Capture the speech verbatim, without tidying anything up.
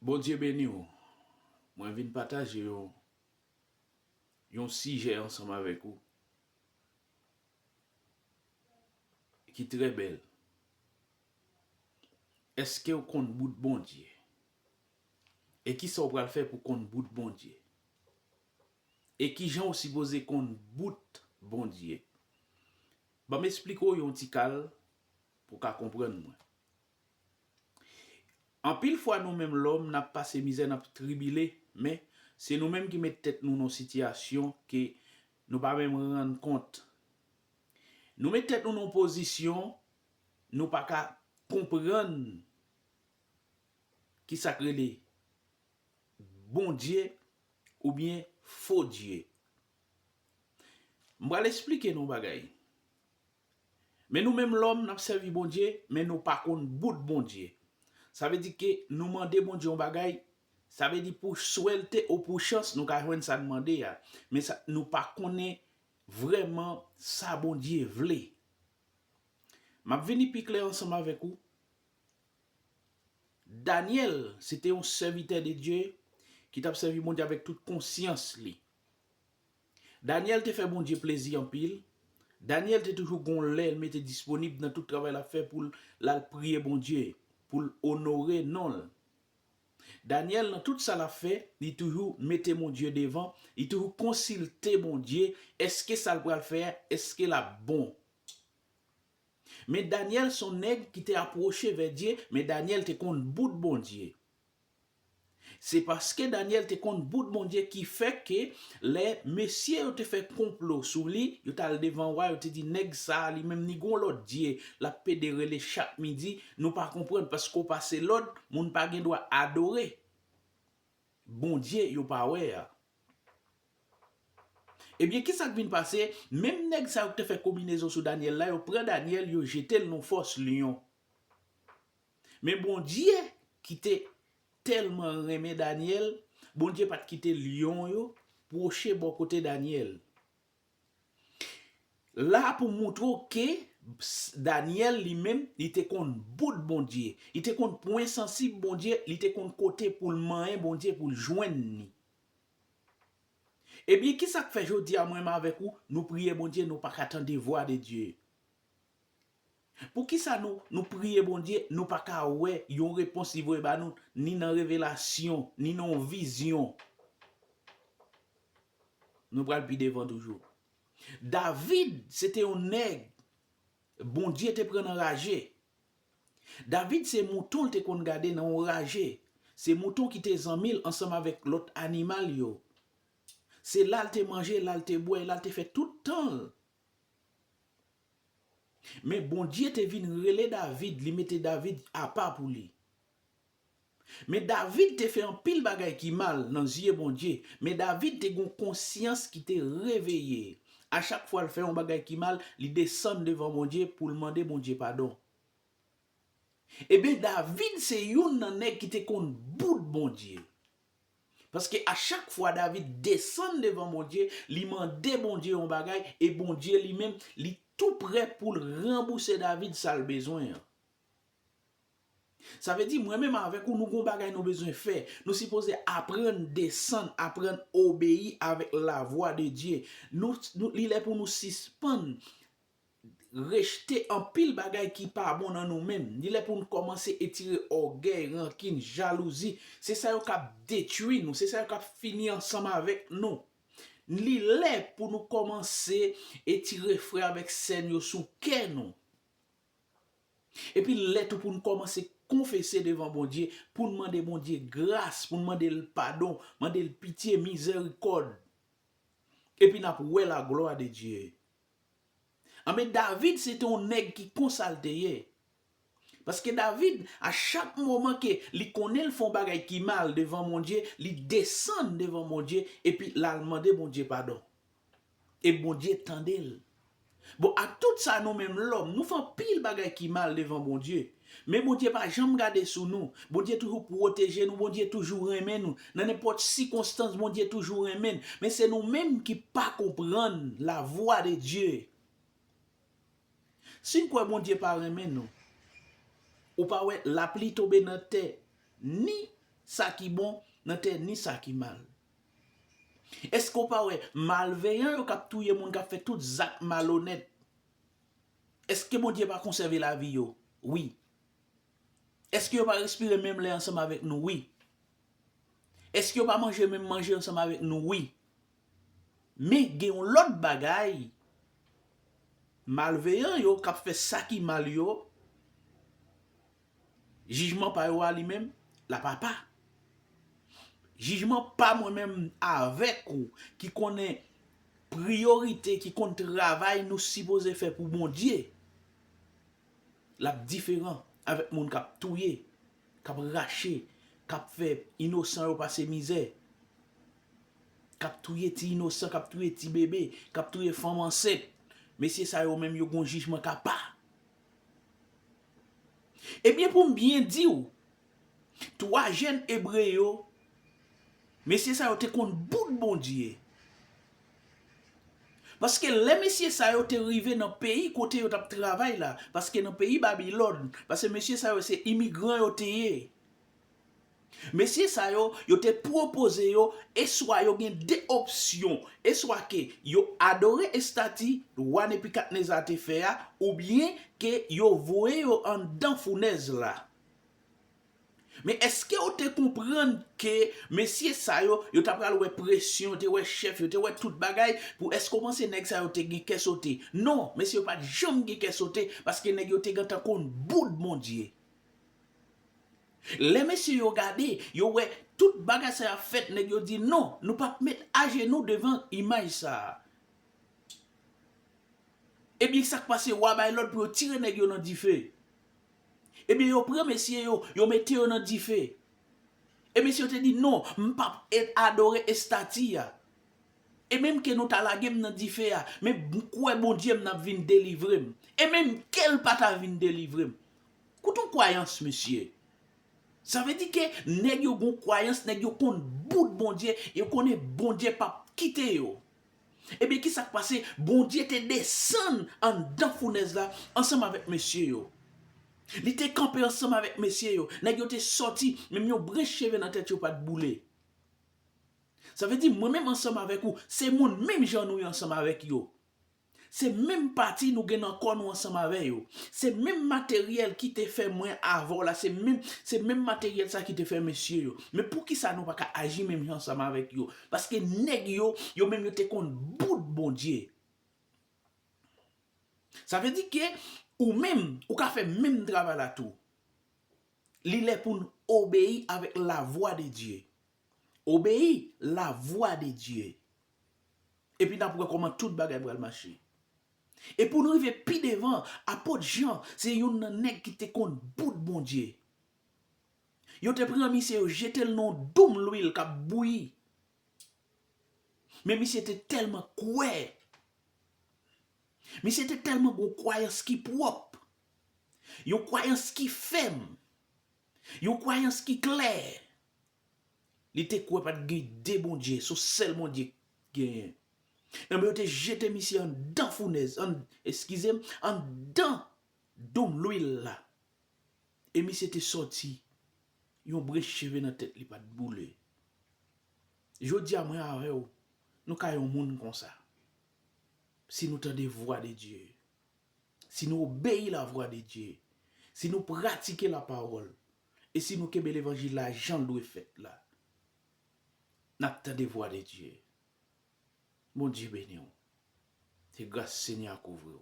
Bondye beni w. Mwen vin pataje yon, yon sijè ansanm avèk ou ki trè bèl. Èske w konn bout Bondye? E kisa w pral fè pou konn bout Bondye? E kijan w sipoze konn bout Bondye? Ban m esplike w yon ti kal pou w ka konprann mwen. Anpil fwa nou menm lòm n ap pase mizè, n ap tribile, men se nou menm ki met tèt nou nan sitiyasyon ke nou pa menm rann kont. Nou met tèt nou nan pozisyon nou pa ka konprann kisa k rele Bondye oubyen fo Dye. M pral esplike nou yon bagay. Men nou menm lòm, n ap sèvi Bondye, men nou pa konn bout Bondye. Sa vle di ke nou mande Bondye yon bagay, sa vle di pou swèlte ou pou chans, nou ka jwenn sa n mande a. Men sa, nou pa konnen vrèman sa Bondye vle. M ap vini pi klè ansanm avèk ou. Danyèl, se te yon sèvitè de Dye ki t ap sèvi Bondye avèk tout konsyans li. Danyèl te fè Bondye plezi anpil. Danyèl te toujou gon lè l mete disponib nan tout travay l ap fè pou l al priye Bondye, pou l onore non l. Danyèl, nan tout sa l ap fè, li toujou mete Bondye devan, li toujou konsilte Bondye, èske sa l pral fè a, èske l ap bon? Men Danyèl se yon nèg ki te apwoche vè Dye, men Danyèl te konn bout Bondye. Se paske Danyèl te konn bout Bondye ki fè ke lè mesye yo te fè konplo sou li, yo t al devan wa, yo te di, "Nèg sa a, li menm, li gon lòt dye l ap pede rele chak midi, nou pa konprann, paske w pase lòd, moun pa gen dwa adore Bondye yo pa wè a." Ebyen, kisa k vin pase? Menm nèg sa yo ki te fè konbinezon sou Danyèl la, yo pran Danyèl, yo jete l nan fòs lyon. Men Bondye ki te tèlman renmen Danyèl, Bondye pa t kite lyon yo pwoche bò kote Danyèl. La pou moutre w ke Danyèl li menm, li te konn bout Bondye. Li te konn pwen sansib Bondye, li te konn kote pou l manyen Bondye, pou l jwenn li. Ebyen, kisa k fè jodi a mwen menm avèk ou, nou priye Bondye, nou pa ka tande vwa de Dye? Poukisa nou, nou priye Bondye, nou pa ka wè yon repons li voye ba nou, ni nan revelasyon, ni nan yon vizyon? Nou pral pi devan toujou. David, se te yon nèg Bondye te pran nan raje. David se mouton l te konn gade nan yon raje. Se mouton ki te zanmi l ansanm avèk lòt animal yo. Se la l te manje, la l te bwè, la l te fè tout tan l. Men Bondye te vin rele David, li mete David apa pou li. Men David te fè anpil bagay ki mal nan zye Bondye, men David te gon konsyans ki te reveye. A chak fwa l fè yon bagay ki mal, li desann devan Bondye pou l mande Bondye padon. Ebyen, David se youn nan nèg ki te konn bout Bondye. Paske a chak fwa David desann devan Bondye, li mande Bondye yon bagay, e Bondye li menm, li tou prè pou l ranbouse David sa l bezwen an. Sa vle di, mwen menm avèk ou, nou gon bagay nou bezwen fè. Nou sipoze aprann desann, aprann obeyi avèk lavwa de Dye. Nou, nou, li lè pou nou sispann rejte anpil bagay ki pa bon nan nou menm. Li lè pou nou kòmanse etire ògèy, rankin, jalouzi. Se sa yo k ap detwi nou, se sa yo k ap fini ansanm avèk nou. Li lè pou nou kòmanse etire frè avèk sè n yo sou kè nou. Epi lè tou pou n kòmanse konfese devan Bondye, pou n mande Bondye gras, pou n mande l padon, mande l pitye, mizèrikòd. Epi n ap wè laglwa de Dye. Anben, David se te yon nèg ki konsa l te ye. Paske David, a chak moman ke li konnen l fè yon bagay ki mal devan Bondye, li desann devan Bondye, epi l al mande Bondye padon. E Bondye tande l. Bon, ak tout sa, nou menm lòm, nou fè anpil bagay ki mal devan Bondye. Men Bondye pa janm gade sou nou. Bondye toujou pwoteje nou, Bondye toujou renmen nou. Nan nenpòt sikonstans, Bondye toujou renmen n. Men se nou menm ki pa konprann lavwa de Dye. Si n kwè Bondye pa renmen nou, ou pa wè lapli tonbe nan tè, ni sa ki bon, nan tè ni sa ki mal. Èske w pa wè malveyan yo k ap touye moun, k ap fè tout zak malonèt? Èske Bondye pa konsève lavi yo? Wi. Èske yo pa respire menm lè ansanm avèk nou? Wi. Èske yo pa manje menm manje ansanm avèk nou? Wi. Men gen yon lòt bagay. Malveyan yo k ap fè sa ki mal yo, jijman pa yo a li menm, l ap apa. Jijman pa mwen menm avèk ou ki konnen priyorite, ki konn travay nou sipoze fè pou Bondye, l ap diferan avèk moun k ap touye, k ap rache, k ap fè inosan yo pase mizè, k ap touye ti inosan, k ap touye ti bebe, k ap touye fanm ansent. Mesye sa yo menm yo gon jijman k apa. Ebyen, pou m byen di w, twa jèn Ebre yo, mesye sa yo te konn bout Bondye. Paske lè mesye sa yo te rive nan peyi kote yo t ap travay la, paske nan peyi Babilòn, paske mesye sa yo se imigran yo te ye. Mesye sa yo, yo te pwopoze yo, e swa yo gen de opsyon, e swa ke yo adore estati wa Nebikadneza te fè a, oubyen ke yo voye yo anndan founèz la. Men èske w te konprann ke mesye sa yo, yo ta pral wè presyon, yo te wè chèf, yo te wè tout bagay, pou èske w panse nèg sa yo te gen kè sote? Non, mesye yo pa t janm gen kè sote, paske nèg yo te gentan konn bout Bondye. Lè mesye yo gade, yo wè tout bagay sa y ap fèt, nèg yo di, "Non, nou p ap met ajenou devan imaj sa a." Ebyen, sa k pase, wa bay lòd pou yo tire nèg yo nan dife. Ebyen, yo pran mesye yo, yo mete yo nan dife. E mesye yo te di, "Non, m p ap e-, adore estati a." E menm ke nou ta lage m nan dife a, men m kwè Bondye m nan ap vin delivre m. E menm ke l pa ta vin delivre m. Koute yon kwayans, mesye. Sa vle di ke nèg yo gon kwayans, nèg yo konn bout Bondye, yo konnen Bondye p ap kite yo. Ebyen, ki sa k pase? Bondye te desann anndan founèz la ansanm avèk mesye yo. Li te kanpe ansanm avèk mesye yo. Nèg yo te sòti, menm yon branch cheve nan tèt yo pa t boule. Sa vle di, mwen menm ansanm avèk ou, se moun menm jan nou ye ansanm avèk yo. Se menm pati nou gen nan kò nou ansanm avè yo. Se menm materyèl ki te fè mwen avè w la, se menm, se menm materyèl sa ki te fè mesye yo. Men poukisa nou pa ka aji menm jan ansanm avèk yo? Paske nèg yo, yo menm yo te konn bout Bondye. Sa vle di ke ou menm, ou ka fè menm travay la tou. Li lè pou n obeyi avèk la vwa de Dye. Obeyi la vwa de Dye. Epi n ap wè kòman tout bagay pral mache. E pou n rive pi devan, apot Jan se youn nan nèg ki te konn bout Bondye. Yo te pran misye, yo jete l nan yon doum lwil k ap bouyi. Men misye te tèlman kwè. Misye te tèlman gon kwayans ki pwòp. Yon kwayans ki fèm. Yon kwayans ki klè. Li te kwè pa t gen de Bondye, se yon sèl Bondye ki genyen. Enben, yo te jete misye anndan founèz, ann, eskize m, anndan doum lwil la. E misye te sòti, yon branch cheve nan tèt li pa t boule. Jodi a, mwen avè w, nou ka yon moun konsa. Si nou tande vwa de Dye, si nou obeyi la vwa de Dye, si nou pratike la pawòl, e si nou kenbe levanjil la jan l dwe fèt la, n ap tande vwa de Dye. Bondye beni w. Ke gras Senyè a kouvri w.